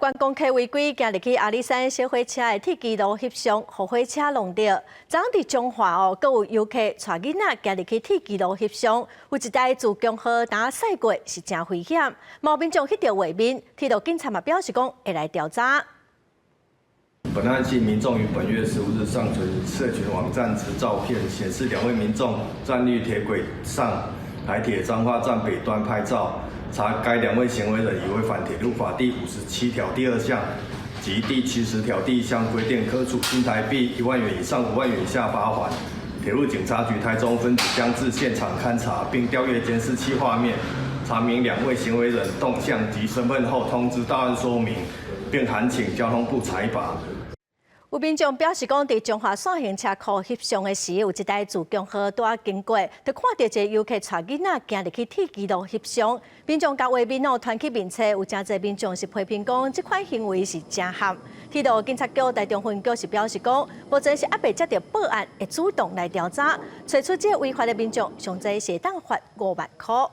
觀光客違規行入去阿里山小火車的鐵支路翕相，予火車挵著。昨昏佇彰化哦，閣有遊客帶囡仔行入去鐵支路翕相，有一台自強號當駛過，是誠危險。有民眾翕著畫面，鐵路警察嘛表示講會來調查。本案系民眾於本月15日上傳社群網站之照片，顯示兩位民眾站立鐵軌上台鐵彰化站北端拍照。查該兩位行為人已違反鐵路法第57條第二項及第70條第一項規定，可處新台幣1萬元以上5萬元以下罰鍰。鐵路警察局台中分局將至現場勘查，並調閱監視器畫面，查明兩位行為人動向及身份後，通知到案說明，並函請交通部裁罰。有民眾表示講，佇彰化線行車庫翕相的時，有一台自強號拄仔經過，就看著一个遊客帶囡仔行入去鐵支路翕相。民眾共畫面哦傳去面冊，有誠濟民眾是批評講，這款行為是誠譀。鐵路警察局台中分局是表示講，目前是猶未接著報案，會主動來調查，揣出這個違法的民眾，上濟是會當罰5萬箍。